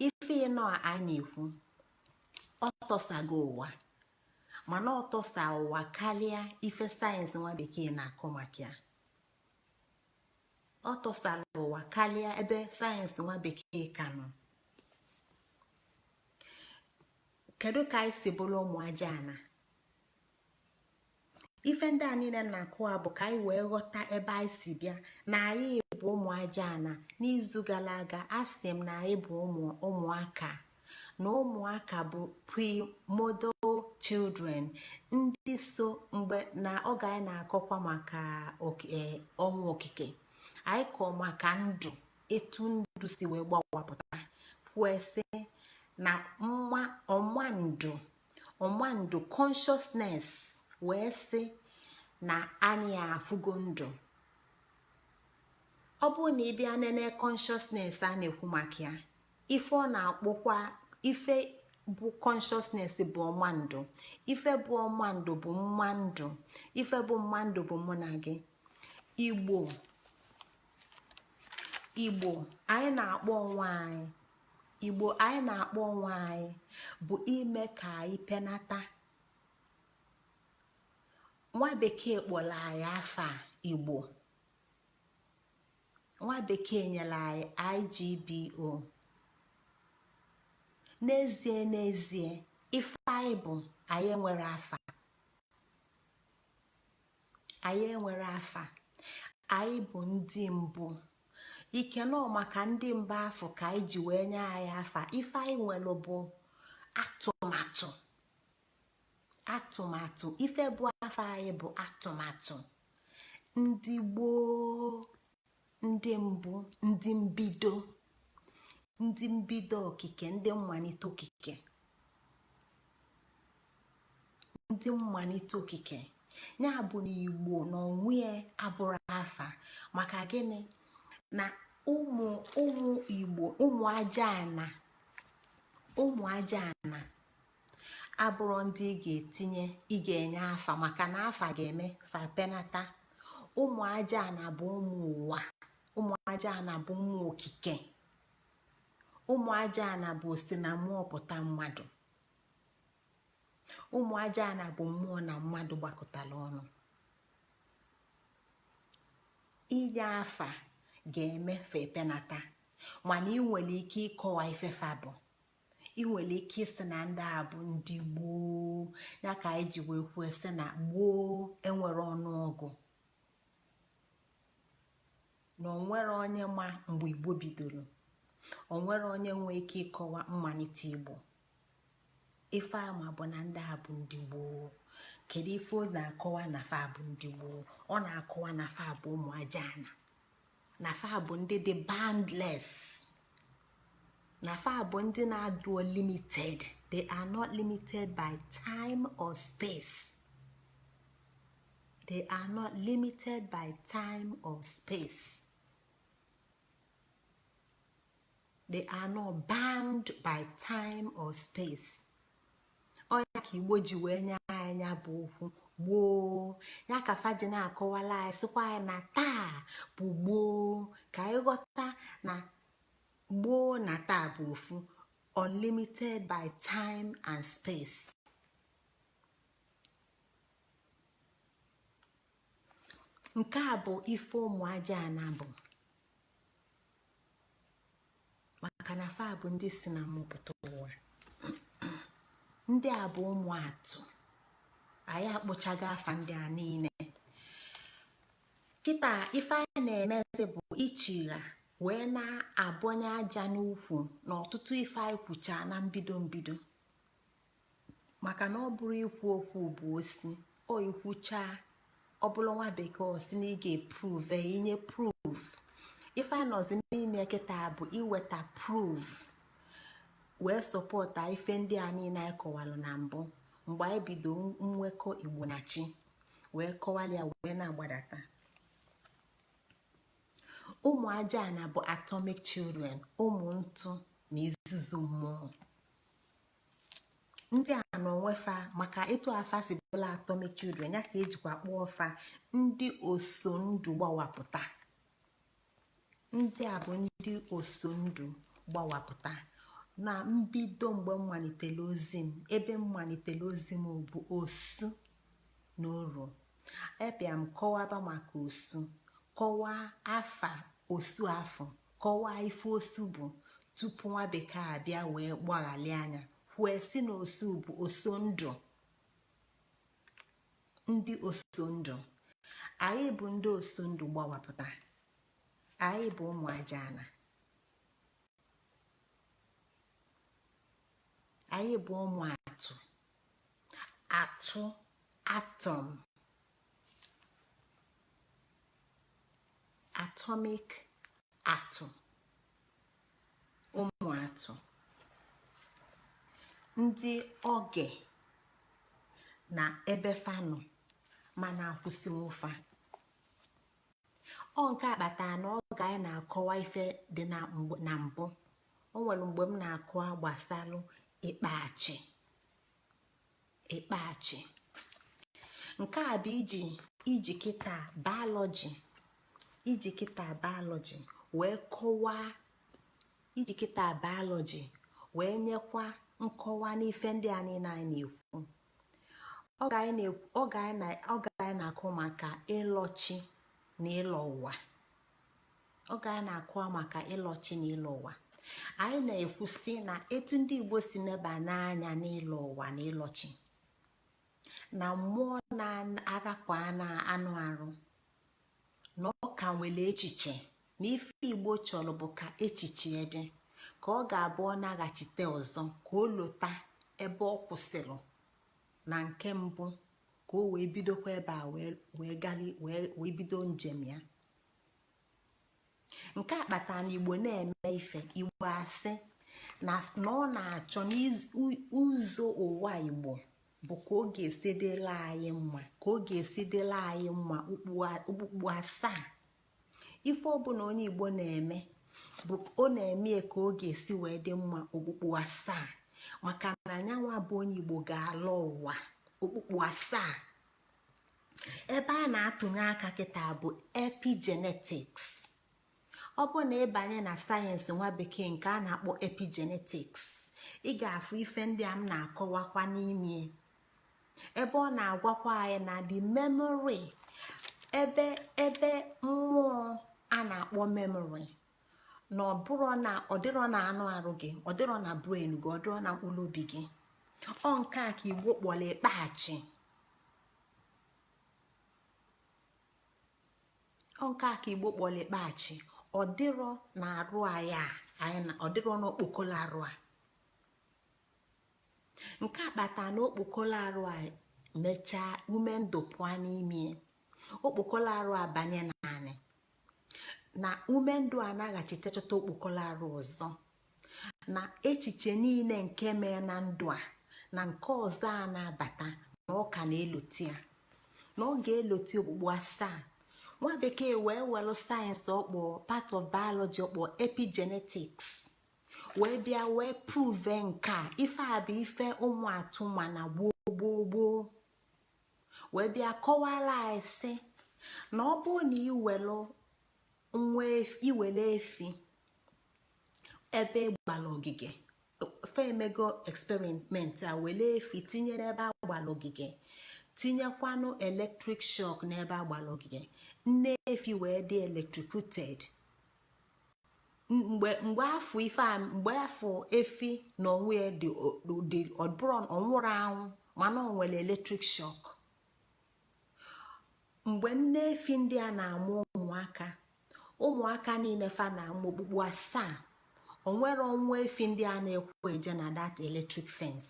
ife ịnọ anyị na-ekwu, ọ tọsago ụwa, mana ọ tọsa ụwa karịa ife sayensị nwa bekee na-akọ maka ya. Ọ tọsara ụwa karịa ebe sayensị nwa bekee ka nọ. Kedu ka anyị si bụrụ ụmụ aja ana? Ife ndị a niile na-akụwa bụ ka anyị wee ghọta ebe anyị si bịa, na anyị bụ ụmụ aja ana. N'izu gara aga, a sị m na anyị bụ ụmụaka, na ụmụaka bụ pre-model children, ndị so mgbe na oge anyị na-akọkwa maka ọnwa okike, anyị kọọ maka ndụ, etu ndụ si wee gbawapụta, kwuo sị na mma ọmandụ, ọmandụ consciousness, wee sị na anyị afụgo ndụ. Ọ bụrụ na ị bịa nene consciousness a na-ekwu maka ya, ife ọ na-akpọkwa ife bụ consciousness bụ ọmandụ. Ife bụ ọmandụ bụ mma ndụ. Ife bụ mma ndụ bụ mụ na gị. Igbo, Igbo anyị na-akpọ onwe anyị, Igbo anyị na-akpọ onwe anyị bụ ime ka anyị penata. Nwa bekee kpọrọ anyị afa Igbo. Nwa bekee nyere anyị IGBO. N'ezie n'ezie, ife anyị bụ, anyị enwere afa, anyị enwere afa. Anyị bụ ndị mbụ ike nọ, maka ndị mba afọ ka anyị ji wee nye anyị afa. Ife anyị nwere bụ atụmatụ, atụmatụ. Ife bụ afa anyị bụ atụmatụ ndị gboo, ndị mbụ, ndị mbido, ndị mbido okike, ndị mmalite okike, ndị mmalite okike. Ya bụ na Igbo na onwe ya abụrụ afa. Maka gịnị? Na ụmụ ụmụ Igbo, ụmụ aja ana, ụmụ aja ana abụrụ ndị ị ga-etinye, ị ga-enye afa, maka na afa ga-eme fa penata. Ụmụ aja ana bụ ụmụ ụwa, ụmụ aja ana bụ ụmụ okike, ụmụ aja ana bụ osi na mmụọ pụta mmadụ, ụmụ aja ana bụ mmụọ na mmadụ gbakọtara ọnụ. Inye afa ga-eme fa epenata, mana ị nwere ike ịkọwa ife fa bụ. Ị nwere ike ịsị na ndị a bụ ndị gboo. Ya ka anyị ji wee kwuo sị na gboo enwere ọnụọgụ, na onwere onye ma mgbe Igbo bidoro, onwere onye nwee ike ịkọwa mmalite Igbo. Ife ama bụ na ndị a bụ ndị gboo. Kedu ife ọ na-akọwa na fa bụ ndị gboo? Ọ na-akọwa na fa bụ ụmụ aja ana, na fa bụ ndị dị boundless, na fa bụ ndị na-adụ limited. They are not limited by time or space. They are not limited by time or space. They are not bound by time or space. Ọ ya ka Igbo ji wee nye anyị ya bụ okwu gboo. Ya ka fa ji na-akọwala anyị, sịkwa anyị na taa bụ gboo, ka anyị ghọta na gboo na taa bụ ofu, unlimited by time and space. Nke a bụ ife ụmụ aja ana bụ, maka na fa bụ ndị si na mmụpụta ụwa. Ndị a bụ ụmụ atụ. Anyị akpọchago afa ndị a niile. Kịta ife anyị na-emezi bụ ichigha wee na-abọnye aja n'ukwu na ọtụtụ ife anyị kwuchaa na mbido mbido, maka na ọ bụrụ ikwu okwu bụ osi o ikwuchaa, ọ bụrụ nwa bekee ọ sị na ị ga-eprove, inye proof. Ife a nọzi n'ime kịta bụ iweta proof wee sọpọta ife ndị a niile anyị kọwalụ na mbụ mgbe anyị bido nwekọ Igbo na chi, wee kọwala ya wee na-agbadata. Ụmụ aja ana bụ atomic children, ụmụ ntụ na izuzu mmụọ. Ndị a na onwe fa, maka etu afa si bụla atomic children, ya ka ejikwa kpọọ fa ndị osondụ gbawapụta. Ndị a bụ ndị osondụ gbawapụta. Na mbido mgbe m malitere ozi m, ebe m malitere ozi m bụ osu na oru. Ebịa m kọwaba maka osu, kọwaa afa osu afụ, kọwaa ife osu bụ tupu nwa bekee abịa wee gbaghalị anya kwue si na osu bụ osondụ, ndị osondụ. Anyị bụ ndị osondụ gbawapụta. Anyị bụ ụmụ aja ana. Anyị bụ ụmụ atụ, atụ atom, atomic atụ, ụmụ atụ, ndị oge na ebe fa nọ mana akwụsịnwu fa. Ọ nke a kpatara na oge anyị na-akọwa ife dị na mbụ, o nwere mgbe m na-akọwa gbasalụ ịkpachi. Ịkpachi nke a bụ iji kịta biology, iji kịta biology wee kọwaa, iji kịta biology wee nyekwa nkọwa n'ife ndị a niile anyị na-ekwu. Oge anyị na-akọ maka ịlọchi na ịlọ ụwa, oge anyị na-akọ maka ịlọchi na ịlọ ụwa, anyị na-ekwusi na etu ndị Igbo si neba n'anya n'ịlọ ụwa na ịlọchi, na mmụọ na-arapụ na anụ arụ, na ọ ka nwere echiche, na ife Igbo chọrọ bụ ka echiche dị, ka ọ ga-abụ ọ naghachite ọzọ, ka o lota ebe ọ kwụsịrị na nke mbụ, ka o wee bidokwa ebe a wee gali wee bido njem ya. Nke a kpatara na Igbo na-eme ife Igbo asị na ọ na-achọ n'ụzọ ụwa Igbo bụ ka ọ ga-esi dịla anyị mma, ka ọ ga-esi dịla anyị mma okpukpu asaa. Ife ọbụla onye Igbo na-eme bụ ọ na-eme ka ọ ga-esi wee dị mma okpukpu asaa, maka na anyanwụ bụ onye Igbo ga-alọ ụwa okpukpu asaa. Ebe a na-atụnye aka kịta bụ epigenetics. Ọ bụ na ịbanye na sayensị nwa bekee nke a na-akpọ epigenetics, ị ga-afụ ife ndị a m na-akọwakwa n'ime, ebe ọ na-agwakwa anyị na the memory Ebe mmụọ a na-akpọ memory na ọ bụrụ na ọ dịrọ na anụ arụ gị, ọ dịrọ na brain gị, ọ dịrọ na mkpụrụ obi gị. Ọ nke a ka Igbo kpọrọ ịkpachi. Ọ nke a ka Igbo kpọrọ ịkpachi. Ọ dịrọ na arụ anyị a anyị na ọ dịrọ n'okpokolo arụ a. Nke a kpata na okpokolo arụ a mechaa ume ndụ pụọ n'ime okpokolo arụ a banye n'anị, na ume ndụ anaghachite chọta okpokolo arụ ọzọ, na echiche niile nke mee na ndụ a na nke ọzọ a na-abata na ọ ka na-eloti ya, na ọ ga-eloti okpukpu asaa. Nwa bekee wee welụ sayensị ọ kpọ part of biology ọ kpọ epigenetics wee bịa wee prove nke a. Ife a bụ ife ụmụ atụma na gboo gboo gboo wee bịa kọwara anyị sị na ọ bụrụ na iwelu nwa iwele efi ebe gbara ogige, fe emego experiment a, wele efi tinye n'ebe agbara ogige, tinyekwanụ electric shock n'ebe agbara ogige, nne efi wee dị electrocuted. Mgbe afọ ife a, mgbe afọ efi na onwe ya dị ọbụrụ ọnwụrụ anwụ, mana ọ nwere electric shock. Mgbe nne efi ndị a na-amụ ụmụaka, ụmụaka niile fa na-amụ okpukpu asaa, onwere ọnwa efi ndị a na-ekwu eje na that electric fence.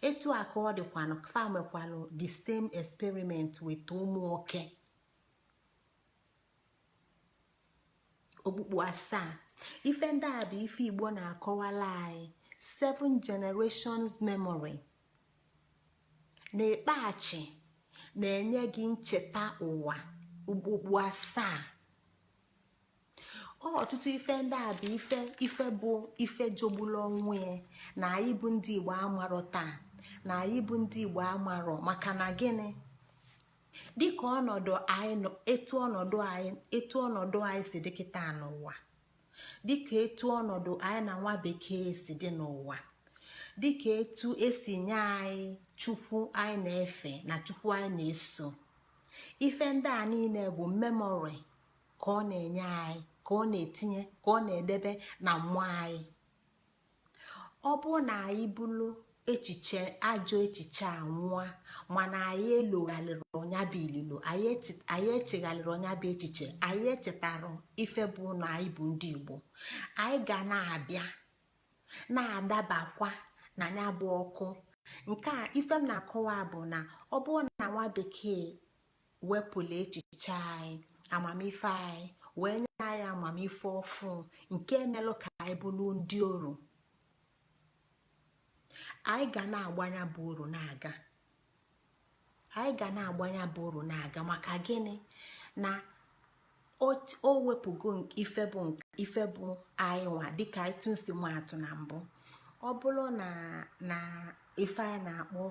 Etu a ka ọ dịkwanụ, fa mekwalụ the same experiment with ụmụ oke okpukpu asaa. Ife ndị a bụ ife Igbo na-akọwala anyị, seven generations memory. Na ịkpachi na-enye gị ncheta ụwa okpukpu asaa. Ọtụtụ ife ndị a bụ ife bụ ife jogbulu onwe ya na anyị bụ ndị Igbo amarọ taa, na anyị bụ ndị Igbo amarọ. Maka na gịnị? Dịka ọnọdụ anyị nọ, etu ọnọdụ anyị si dị kịta n'ụwa, dịka etu ọnọdụ anyị na nwa bekee si dị n'ụwa, dịka etu esi nye anyị Chukwu anyị na-efe na Chukwu anyị na-eso, ife ndị a niile bụ memory ka ọ na-enye anyị, ka ọ na-etinye, ka ọ na-edebe na mmụọ anyị. Ọ bụrụ na anyị bụrụ echiche ajọ echiche a nwụọ, mana anyị elogharịrị ọnya bụ ililo, anyị echegharịrị ọnya bụ echiche, anyị echetara ife bụ na anyị bụ ndị Igbo, anyị ga na-abịa na-adabakwa na ya bụ ọkụ. Nke a ife m na-akọwa bụ na ọ bụrụ na nwa bekee wepụla echiche anyị, amamife anyị, wee nye anyị amamife ọfụ nke melụ ka anyị bụrụ ndị oru, anyị ga na-agbanya bụ oru na-aga, anyị ga na-agbanya bụ oru na-aga. Maka gịnị? Na o wepụgo ife bụ anyị nwa. Dịka etu nsi nwa atụ na mbụ, ọ bụrụ na ife anyị na-akpọ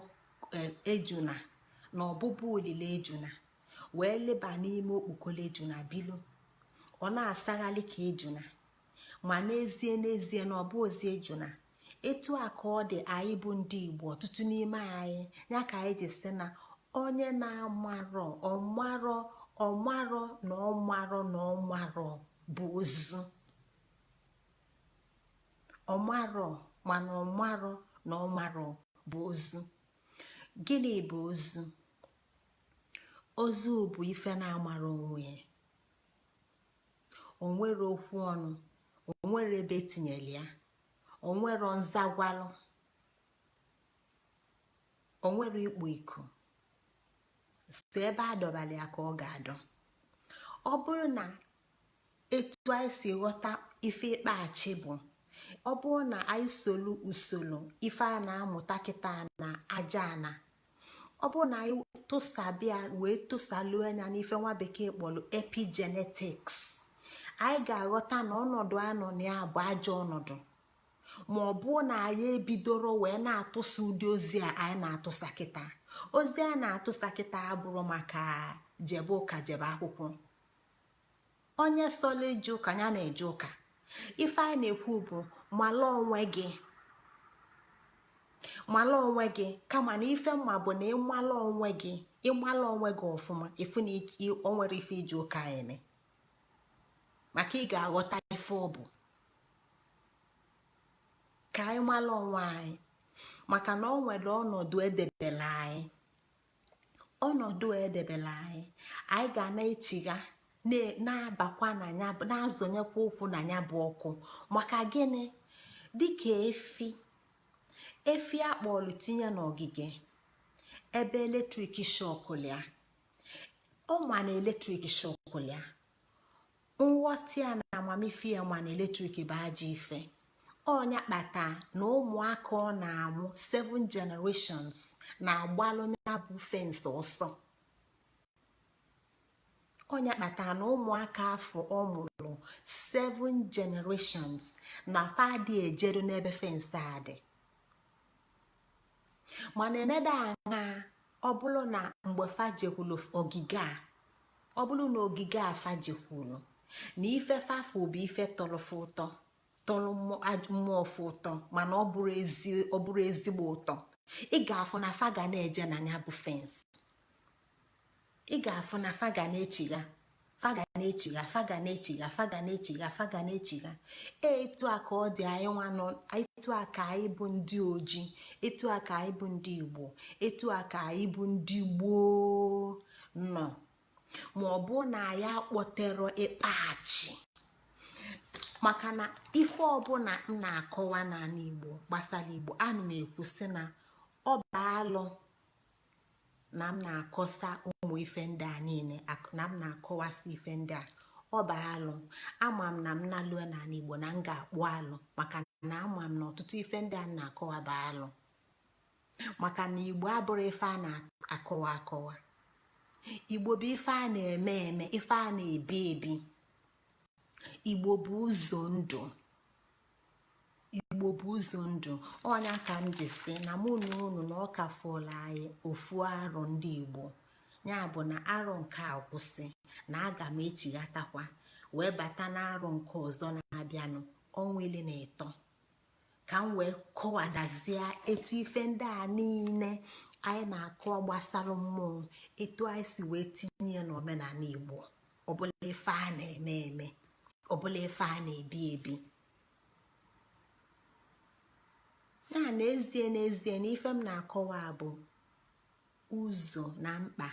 ejuna na ọbụbụ olile ejuna wee leba n'ime okpukolo ejuna bilu, ọ na-asaghalị ka ejuna, ma n'ezie n'ezie na ọbụ ozi ejuna. Etu a ka ọ dị anyị bụ ndị Igbo, ọtụtụ n'ime anyị ya ka anyị ji sị na onye na-amarọ ọmarọ ọmarọ na ọmarọ na ọmarọ bụ ozu. Ọmarọ mana ọmarọ na ọmarọ bụ ozu. Gịnị bụ ozu? Ozu bụ ife na-amara onwe ya, onwere okwu ọnụ, onwere ebe etinyere ya, onwero nzagwalụ, onwere ikpu iku si ebe a dọbara ya ka ọ ga-adọ. Ọ bụrụ na etu anyị si ghọta ife ịkpachi bụ, ọ bụrụ na anyị solu usoro ife a na-amụta kịta na aja ana, ọ bụrụ na anyị tụsabịa wee tụsaluo anya n'ife nwa bekee kpọrọ epigenetics, anyị ga-aghọta na ọnọdụ anyị nọ na ya bụ ajọ ọnọdụ, ma ọ bụ na anyị ebidoro wee na-atụsa ụdị ozi a anyị na-atụsa kịta. Ozi a na-atụsa kịta abụrụ maka jebe ụka, jebe akwụkwọ. Onye sọla eje ụka ya na-eje ụka. Ife anyị na-ekwu bụ mala onwe gị, mala onwe gị. Kama na ife mma bụ na ịmala onwe gị. Ịmala onwe gị ọfụma, ịfụ na o nwere ife iji ụka eme, maka ị ga-aghọta ife ọ bụ. Ka anyị mala onwe anyị, maka na ọ nwere ọnọdụ edebela anyị, ọnọdụ edebela anyị. Anyị ga na-echigha, na-abakwa na ya, na-azọnyekwa ụkwụ na ya bụ ọkụ. Maka gịnị? Dịka efi, efi akpọlụ tinye n'ogige ebe electric shockụlịa, ọ ma na electric shockụlịa. Nghọta ya na amamife ya ma na electric bụ ajọ ife. Ọnya kpata na ụmụaka ọ na-amụ, seven generations, na-agbalụ ya bụ fence ọsọ. Ọnya kpata na ụmụaka afọ ọ mụrụ seven generations na fadị ejeru n'ebe fence a dị. Mana emeda aṅa, ọ bụrụ na mgbe fa jekwulu ogige a, ọ bụrụ na ogige a fa jekwulu na ife fafụ bụ ife tọrọfe ụtọ, tọrọ mmụọ fụ ụtọ, mana ọ bụrụ ezigbo ụtọ, ị ga-afụ na fa ga na-eje na ya bụ fence. Ị ga-afụ na fa ga na-echigha, fa ga na-echigha, fa ga na-echigha, fa ga na-echigha, fa ga na-echigha. Etu a ka ọ dị anyị nwa nọ, etu a ka anyị bụ ndị ojii, etu a ka anyị bụ ndị Igbo, etu a ka anyị bụ ndị gboo nọ. Ma ọ bụ na anyị akpọtero ịkpachi, maka na ife ọbụla m na-akọwa n'ala Igbo gbasara Igbo, ana m ekwu sị na ọ bụ alụ na m na-akọsa ụmụ ife ndị a niile, na m na-akọwasị ife ndị a. Ọ bụ alụ. Ama m na m na-alụ n'ala Igbo na m ga-akpụ alụ, maka na ama m na ọtụtụ ife ndị a na-akọwa bụ alụ, maka na Igbo abụrụ ife a na-akọwa akọwa. Igbo bụ ife a na-eme eme, ife a na-ebi ebi. Igbo bụ ụzọ ndụ. Igbo bụ ụzọ ndụ. Ọnya ka m ji si na mụ na unu na ọ ka fụla anyị ofu arọ ndị Igbo. Ya bụ na arọ nke a kwụsị, na aga m echighatakwa wee bata n'arọ nke ọzọ na-abịanụ, ọnwa 13, ka m wee kọwadazie etu ife ndị a niile anyị na-akọ gbasara mmụọ, etu anyị si wee tinye ya n'omenala Igbo, ọbụla ife a na-eme eme, ọbụla ife a na-ebi ebi. Ya n'ezie, n'ezie, na ife m na-akọwa bụ ụzọ na mkpa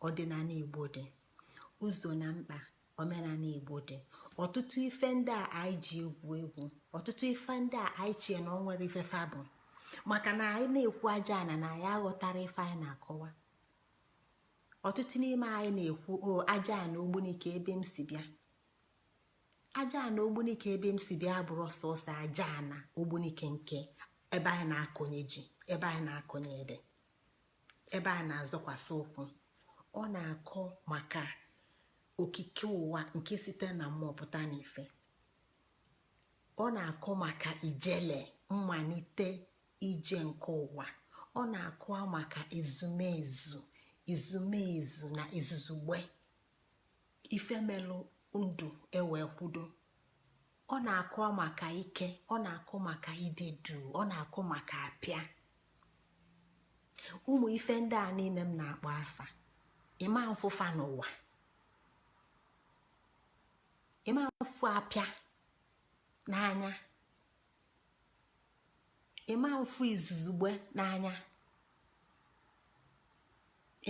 ọdịnala Igbo dị, ụzọ na mkpa omenala Igbo dị. Ọtụtụ ife ndị a anyị ji egwu egwu, ọtụtụ ife ndị a anyị chie na ọ nwere ife fa bụ, maka na anyị na-ekwu aja ana na anyị aghọtara ife anyị na-akọwa. Ọtụtụ n'ime anyị na-ekwu, "O aja ana Ogbunike ebe m si bịa." Aja ana Ogbunike ebe m si bịa bụrụ sọsọ aja ana Ogbunike nke ebe anyị na-akọnye ji, ebe anyị na-akọnye ede, ebe anyị na-azọkwasị ụkwụ. Ọ na-akọ maka okike ụwa nke site na mmụọ pụta n'ife. Ọ na-akọ maka ijele, mmalite ije nke ụwa. Ọ na-akọ maka ezumezu, izumezu na izuzugbe, ifemelụ ndụ ewee kwudo. Ọ na-akọ maka ike, ọ na-akọ maka ide duu, ọ na-akọ maka apịa. Ụmụ ife ndị a niile m na-akpọ afa, ịma mfụfa n'ụwa, ịma mfụ apịa n'anya, ịma mfụ izuzugbe n'anya,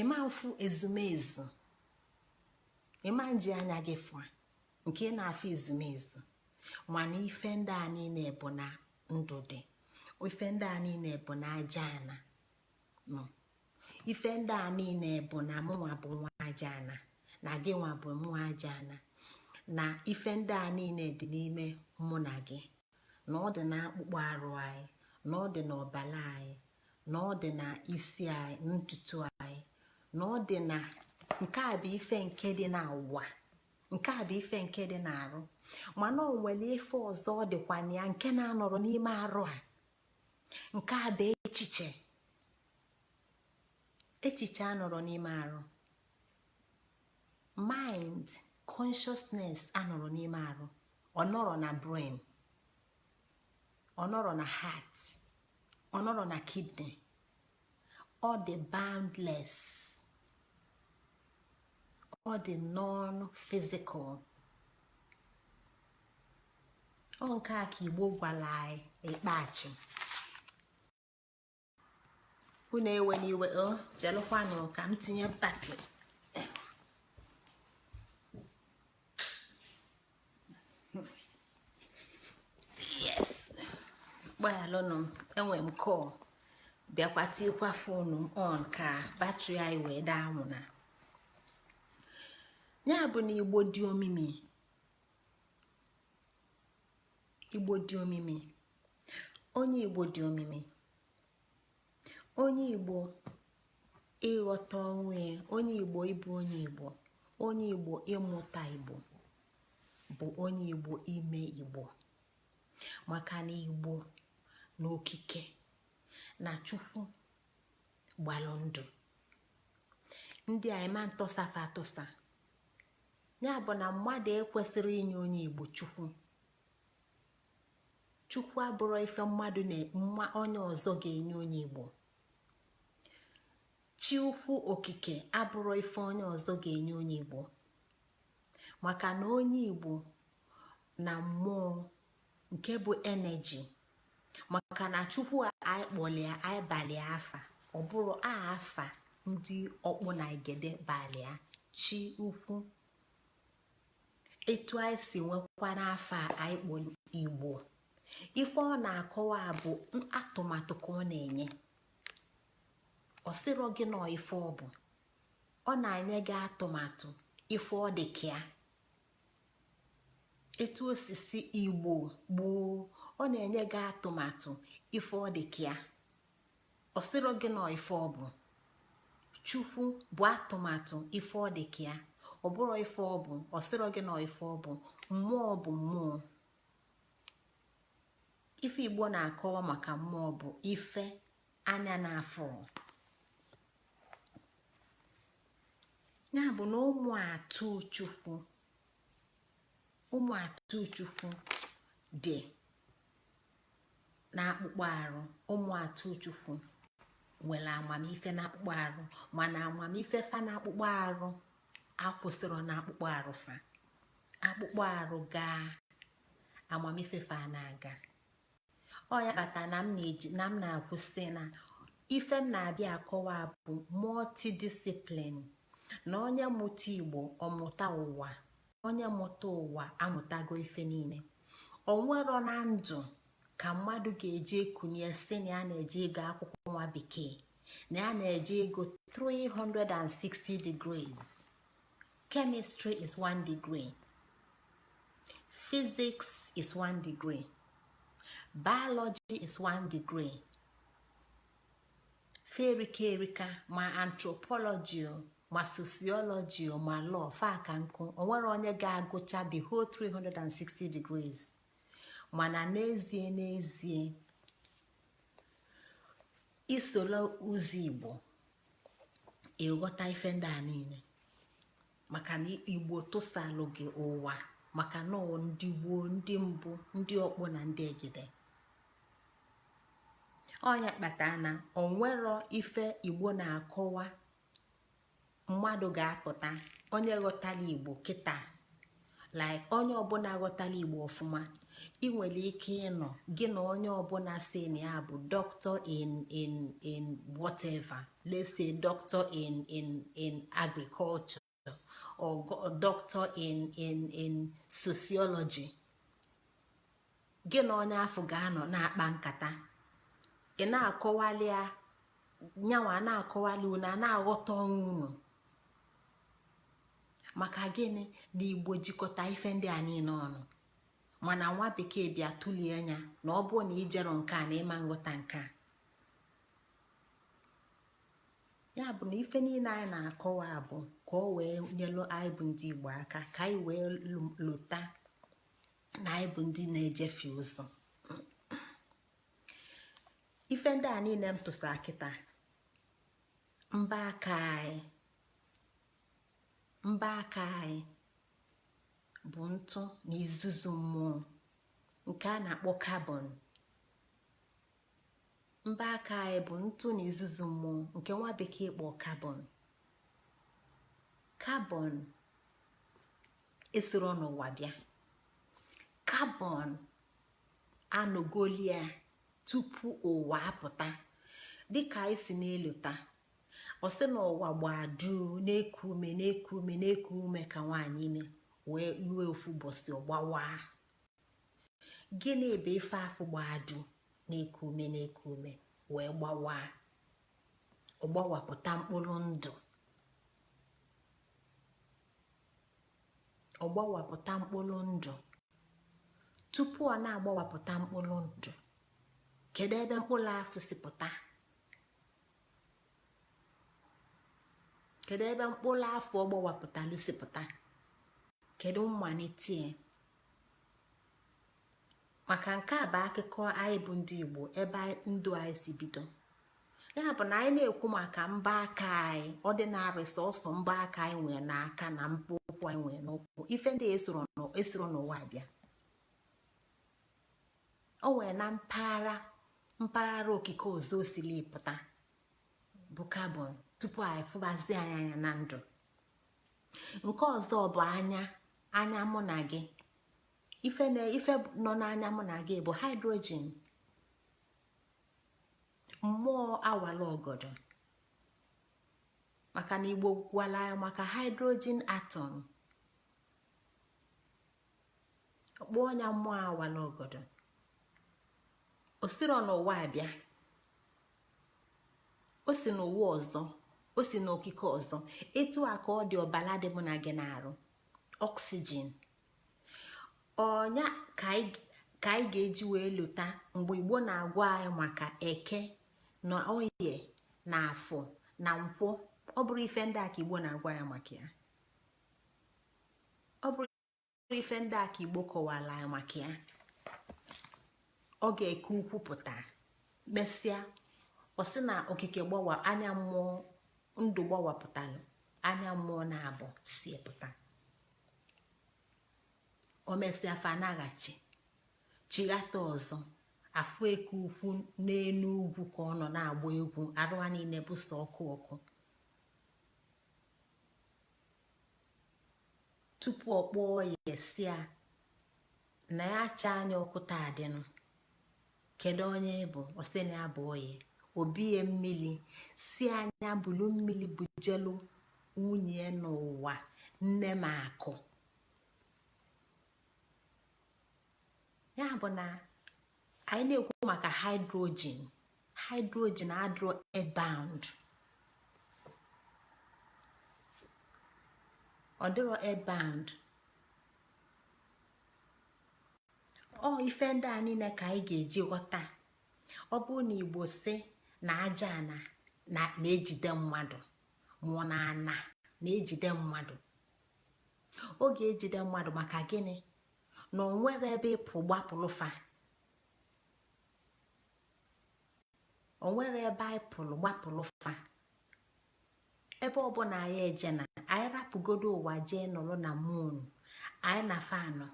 ịma mfụ ezumezu, ịma nji anya gị fụa nke ị na-afụ ezumezu. Mana ife ndị a niile bụ na ndụ dị. Ife ndị a niile bụ na aja ana nọ. Ife ndị a niile bụ na mụnwa bụ nwa aja ana, na gị nwa bụ nwa aja ana, na ife ndị a niile dị n'ime mụ na gị, na ọ dị na akpụkpọ arụ anyị, na ọ dị n'ọbara anyị, na ọ dị na isi anyị, ntutu anyị, na ọ dị na nke a bụ ife nke dị na ụwa, nke a bụ ife nke dị n'arụ. Mana o nwere ife ọzọ ọ dịkwa na ya nke na-anọrọ n'ime arụ a. Nke a bụ echiche. Echiche anọrọ n'ime arụ. Mind, consciousness anọrọ n'ime arụ. Ọ nọrọ na brain, ọ nọrọ na heart, ọ nọrọ na kidney. Ọ dị boundless. Ọ dị non-physical. Ọ nke a ka Igbo gwara anyị ikpeachi. Unu ewe n'iwe o, chelụkwanụ ka m tinye batrị. Yes, gbaghalụnụ m, enwe m call, bịakwa tikwa fonu m on ka batrị anyị wee daa anwụna. Ya bụ na Igbo dị omimi. Igbo dị omimi. Onye Igbo dị omimi. Onye Igbo ịghọta onwe ya, onye Igbo ịbụ onye Igbo, onye Igbo ịmụta Igbo bụ onye Igbo ime Igbo, maka na Igbo na okike na Chukwu gbalụ ndụ ndị a ịma ntọsafa atọsa. Ya bụ na mmadụ ekwesịrọ inye onye Igbo Chukwu. Chukwu abụrọ ife mmadụ na mma onye ọzọ ga-enye onye Igbo. Chi ukwu okike abụrọ ife onye ọzọ ga-enye onye Igbo, maka na onye Igbo na mmụọ nke bụ energy, maka na Chukwu anyị kpọlịa anyị balịa afa, ọ bụrụ a afa ndị ọkpụ na igede balịa chi ukwu. Etu anyị si nwekwa n'afa anyị kpọ Igbo, ife ọ na-akọwa bụ atụmatụ ka ọ na-enye. Ọ sịrọ gị nọ ife ọ bụ, ọ na-enye gị atụmatụ ife ọ dị ka ya. Etu osisi Igbo gboo, ọ na-enye gị atụmatụ ife ọ dị ka ya. Ọ sịrọ gị nọ ife ọ bụ. Chukwu bụ atụmatụ ife ọ dị ka ya, ọ bụrụ ife ọ bụ. Ọ sịrọ gị nọ ife ọ bụ. Mmụọ bụ mmụọ. Ife Igbo na-akọwa maka mmụọ bụ ife anya na-afụrọ. Ya bụ na ụmụ atụ Chukwu, ụmụ atụ Chukwu dị n'akpụkpọ arụ. Ụmụ atụ Chukwu nwere amamife n'akpụkpọ arụ, mana amamife fa n'akpụkpọ arụ akwụsịrọ n'akpụkpọ arụ fa. Akpụkpọ arụ gaa, amamife fa na-aga. Ọ ya kpata na m na-eji na m na-akwụsị na ife m na-abịa akọwa bụ multidiscipline, na onye mụta Igbo ọmụta ụwa, onye mụta ụwa amụtago ife niile. O nwerọ na ndụ ka mmadụ ga-eji ekunye si na ya na-eje ịgụ akwụkwọ nwa bekee, na ya na-eje ịgụ 360 degrees. Chemistry is one degree, physics is one degree, biology is one degree, ferika erika, ma anthropology, ma sociology, ma law, fa ka nkụ. Onwere onye ga-agụcha the whole 360 degrees. Mana n'ezie n'ezie, isolo ụzọ Igbo, ịghọta ife ndị a niile, maka na Igbo tụsalụ gị ụwa, maka na ndị gboo, ndị mbụ, ndị ọkpụ na ndị egede. Ọ nya kpatara na onwero ife Igbo na-akọwa mmadụ ga-apụta. Onye ghọtara Igbo kịta, like onye ọbụla ghọtara Igbo ọfụma, ị nwere ike ịnọ gị na onye ọbụla si na ya bụ doctor in whatever, let's say doctor in agriculture or doctor in sociology, gị na onye afụ ga-anọ na-akpa nkata, ị na-akọwali ya, nyanwa na-akọwali unu, a na-aghọta onwe unu. Maka gịnị? Na Igbo jikọta ife ndị a niile ọnụ. Mana nwa bekee bịa tụlie anya na ọ bụrụ na ijero nke a na ịma nghọta nke a. Ya bụ na ife niile anyị na-akọwa bụ ka ọ wee nyelu anyị bụ ndị Igbo aka, ka anyị wee lota na anyị bụ ndị na-ejefe ụzọ. Ife ndị a niile m tụsa kịta, mba aka anyị, mba aka anyị bụ ntụ na izuzu mmụọ nke a na-akpọ carbon. Mba aka anyị bụ ntụ na izuzu mmụọ nke nwa bekee kpọọ carbon. Carbon Esoro n'ụwa bịa. Carbon anọgolia tupu ụwa apụta. Dịka anyị si n'elu taa, ọ sị na ụwa gbadu na-eku ume, na-eku ume, na-eku ume ka nwaanyị ime, wee lue ofu ụbọchị ọgbawa. Gịnị bụ ife afụ gbadu na-eku ume, na-eku ume, wee gbawa, ọgbawapụta mkpụrụ ndụ, ọgbawapụta mkpụrụ ndụ? Tupu ọ na-agbawapụta mkpụrụ ndụ, kedu ebe mkpụrụ afụ si pụta? Kedu ebe mkpụrụ afụ ọ gbawapụtalụ si pụta? Kedu mmalite? Maka nke a bụ akụkọ anyị bụ ndị Igbo, ebe ndụ anyị si bido. Ya bụ na anyị na-ekwu maka mbọ aka anyị, ọ dị narị sọsọ mbọ aka anyị nwere n'aka na mbọ ụkwụ anyị nwere n'ụkwụ. Ife ndị esoro n'ụwa bịa, o nwere na mpaghara mpaghara okike ọzọ osili pụta, bụ carbon, tupu anyị fụbazie anyị anya na ndụ. Nke ọzọ bụ anya. Anya mụ na gị, ife na ife nọ n'anya mụ na gị bụ hydrogen. Mmụọ awala ọgọdọ, maka na Igbo gwala anyị maka hydrogen atom, kpọọ ya mmụọ awala ọgọdọ. O siro n'ụwa abịa, o si n'ụwa ọzọ, o si n'okike ọzọ. Etu a ka ọ dị ọbala dị mụ na gị na-arụ, oxygen. Ọnya ka anyị ga-eji wee lota mgbe Igbo na-agwa anyị maka Eke na Oye na Afọ na Nkwọ. Ọ bụrụ ife ndị a ka Igbo na-agwa ya maka ya, ọ bụrụ ife ndị a ka Igbo kọwara anyị maka ya. Ọ ga-eke ukwu pụta, mesịa ọ sị na okike gbawa, anya mmụọ ndụ gbawapụtalụ, anya mmụọ na-abụ si pụta. O mesịa fa anaghachi chighata ọzọ, afụ Eke ukwu n'elu ugwu ka ọ nọ na-agba egwu, arụ ha niile bụ sọ ọkụ ọkụ. Tupu ọ kpọọ ya, si ya na ya acha anya ọkụ taa dịnụ, kedu onye bụ? Ọ sị na ya bụ Oye. Obie mmiri, si anya bulu mmiri bujelu nwunye n'ụwa, nne m akụ. Ya bụ na anyị na-ekwu maka hydrogen, hydrogen adịrọ earthbound, ọ dịrọ earthbound. Ọ ife ndị a niile ka anyị ga-eji ghọta. Ọ bụrụ na Igbo sị na aja ana na-ejide mmadụ, mụọ na ana na-ejide mmadụ, ọ ga-ejide mmadụ maka gịnị? Na o nwere ebe ịpụ gbapụrụ fa, o nwere ebe anyị pụrụ gbapụrụ fa. Ebe ọbụla anyị eje na anyị rapụgodo ụwa jee nọrọ na moon, anyị na fa nọ.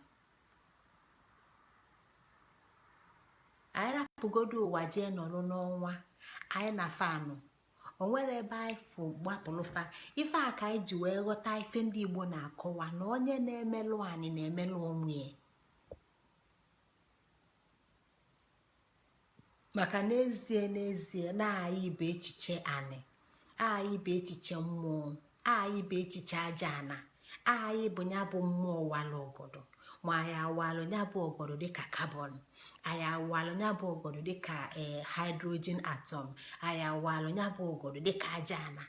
Anyị rapụgodo ụwa jee nọrọ n'ọnwa, anyị na fa nọ. O nwere ebe anyị fụ gbapụrụ fa. Ife a ka anyị ji wee ghọta ife ndị Igbo na-akọwa na onye na-emelụ anyị na-emelụ onwe ya. Maka n'ezie n'ezie na anyị bụ echiche anị, anyị bụ echiche mmụọ, anyị bụ echiche aja ana, anyị bụ ya bụ mmụọ walụ ọgọdọ. Ma anyị awalụ ya bụ ọgọdọ dịka carbon, anyị awalụ ya bụ ọgọdọ dịka ee hydrogen atom, anyị awalụ ya bụ ọgọdọ dịka aja ana.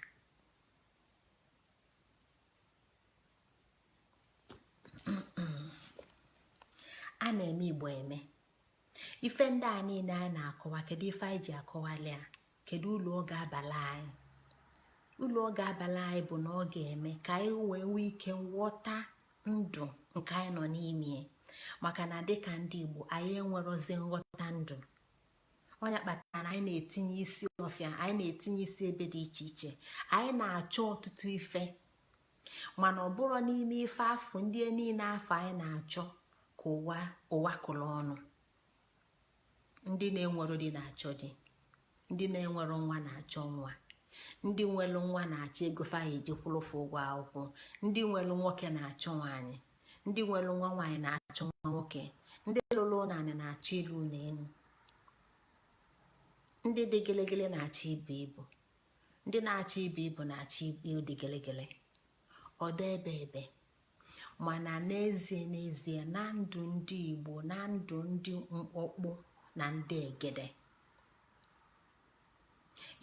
A na-eme Igbo eme ife ndị a niile anyị na-akọwa. Kedu ife anyị ji akọwali ya? Kedu ulu ọ ga-abala anyị? Ulu ọ ga-abala anyị bụ na ọ ga-eme ka anyị wee nwee ike nghọta ndụ nke anyị nọ n'ime. Maka na dịka ndị Igbo, anyị enwerozi nghọta ndụ. Ọ nya kpatara na anyị na-etinye isi ọfịa, anyị na-etinye isi ebe dị iche iche, anyị na-achọ ọtụtụ ife, mana ọ bụrụ n'ime ife afụ ndị niile afụ anyị na-achọ ka ụwa ụwa kụrụ ọnụ. Ndị na-enwero di na-achọ di, ndị na-enwero nwa na-achọ nwa, ndị nwere nwa na-achọ ego fa eji kwụrụfụ ụgwọ akwụkwọ, ndị nwere nwoke na-achọ nwaanyị, Ndị nwere nwa nwaanyị na-achọ nwa nwoke. Ndị lụrụ ụlọ anị na-achọ ịlụ ụlọ elu. Ndị dị gịlịgịlị na-achọ ibu ibu. Ndị na-achọ ibu ibu na-achọ ịdị gịlịgịlị. Ọdọ ebe ebe. Mana n'ezie n'ezie, na ndụ ndị Igbo, na ndụ ndị mkpọkpụ na ndị egede,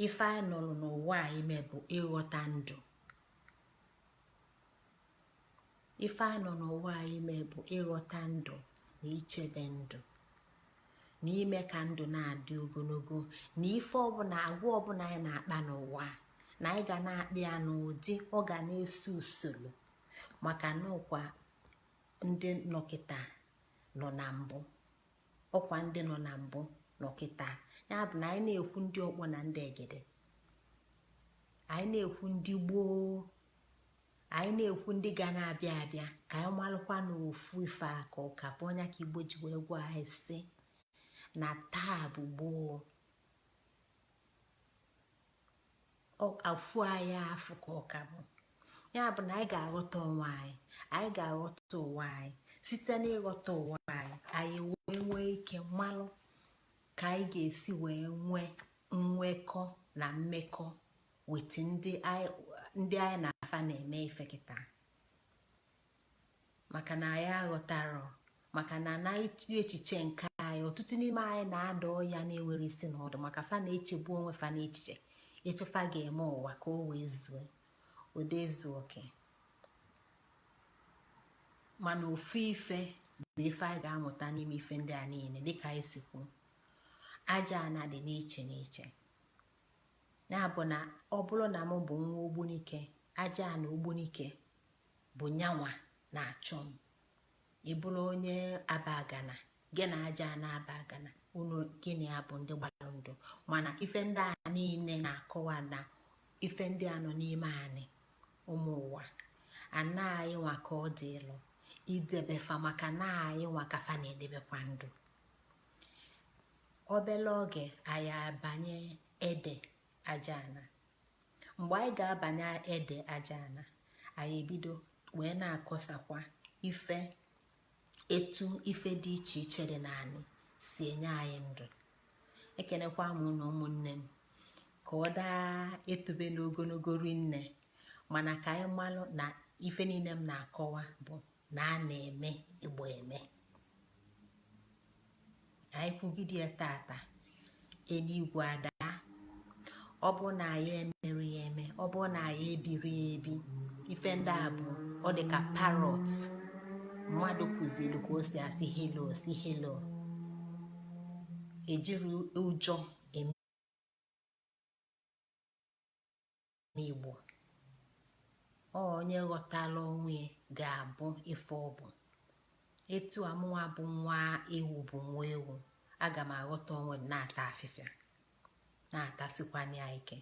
ife anyị nọrọ n'ụwa a ime bụ ịghọta ndụ. Ife anyị nọ n'ụwa a ime bụ ịghọta ndụ na ichebe ndụ na ime ka ndụ na-adị ogologo, na ife ọbụla, agwa ọbụla anyị na-akpa n'ụwa, na anyị ga na-akpa ya n'ụdị ọ ga na-eso usoro, maka na ọkwa ndị nọ kịta nọ na mbụ, ọkwa ndị nọ na mbụ nọ kịta. Ya bụ na anyị na-ekwu ndị ọkpọ na ndị egede, anyị na-ekwu ndị gboo, anyị na-ekwu ndị ga na-abịa abịa, ka anyị malụkwa na ofu ife a ka ụka bụ onye ka Igbo ji wee gwa anyị sị na taa bụ gboo, ofu anyị afụ ka ụka bụ. Ya bụ na anyị ga-aghọta onwe anyị, anyị ga-aghọta ụwa anyị. Site n'ịghọta ụwa anyị, anyị wee nwee ike malụ ka anyị ga-esi wee nwee nwekọ na mmekọ with ndị anyị na afa na-eme ife kịta, maka na anyị aghọtarọ, maka na na echiche nke anyị, ọtụtụ n'ime anyị na-ada ọya na-enwere isi na ọdụ, maka fa na-echegbu onwe fa n'echiche etu fa ga-eme ụwa ka o wee zue ụdị ezu oke. Mana ofu ife bụ ife anyị ga-amụta n'ime ife ndị a niile, dịka anyị si kwu, aja ana dị n'iche n'iche. Ya bụ na ọ bụrụ na m bụ nwa Ogbunike, aja ana Ogbunike bụ nyanwa na-achọ m. Ị bụrụ onye Abagana, gị na aja ana Abagana unu gịnị ya bụ ndị gbara ndụ. Mana ife ndị a niile na-akọwa na ife ndị a nọ n'ime anyị, ụmụ ụwa ana anyị nwa ka ọ dị ịlụ idebe fa, maka na anyị nwa ka fa na-edebekwa ndụ. Obele oge anyị abanye ede aja ana. Mgbe anyị ga-abanye ede aja ana, anyị ebido wee na-akọsakwa ife etu ife dị iche iche dị n'anị si enye anyị ndụ. Ekenekwa m na ụmụnne m ka ọ daa etobe n'ogologo rinne, mana ka anyị malụ na ife niile m na-akọwa bụ na a na-eme Igbo eme. Anyị kwugide ya tata, eluigwe adaa. Ọ bụ na anyị emere ya eme, ọ bụ na anyị ebiri ya ebi, ife ndị a bụ ọ dị ka parrot mmadụ kụziri ka o si asị hello, si hello. Ejiri ụjọ eme Igbo. Onye ghọtala onwe ga-abụ ife ọ bụ. Etu amụwa bụ nwa ewu bụ nwa ewu, aga m aghọta onwe m na-ata afịfịa, na-atasikwana ya ike.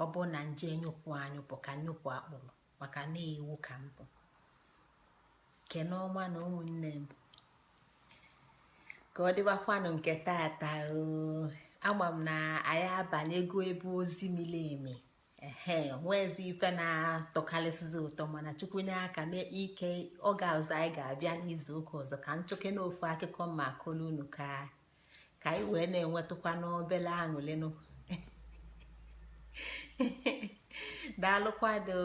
Ọ bụ na nje nyụpụ anyụpụ ka nyụpụ akpụrụ, maka na ewu ka m bụ. Kene ọma na ụmụnne m, ka ọ dịbakwanụ nke tata. Ama m na anyị abanyego ebe ozi mili emi, ehe, nweezi ife na-atọkarịsịzi ụtọ, mana Chukwu nye aka mee ike oge ọzọ anyị ga-abịa n'izu ụka ọzọ ka nchọke n'ofu akụkọ mma akọlụ unu ka anyị wee na-enwetụkwa n'obele aṅụlịnụ. Daalụkwanụ,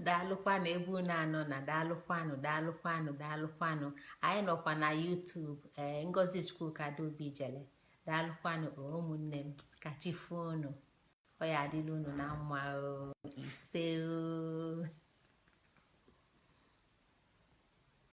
daalụkwanụ ebe unu anọ na daalụkwanụ, daalụkwanụ, daalụkwanụ. Anyị nọkwa na YouTube, ee, Ngozi Chukwuka Adaobi Ijele. Daalụkwanụ ụmụnne m, ka chi foo unu. Ọ ya adịla unu na mma. Ise.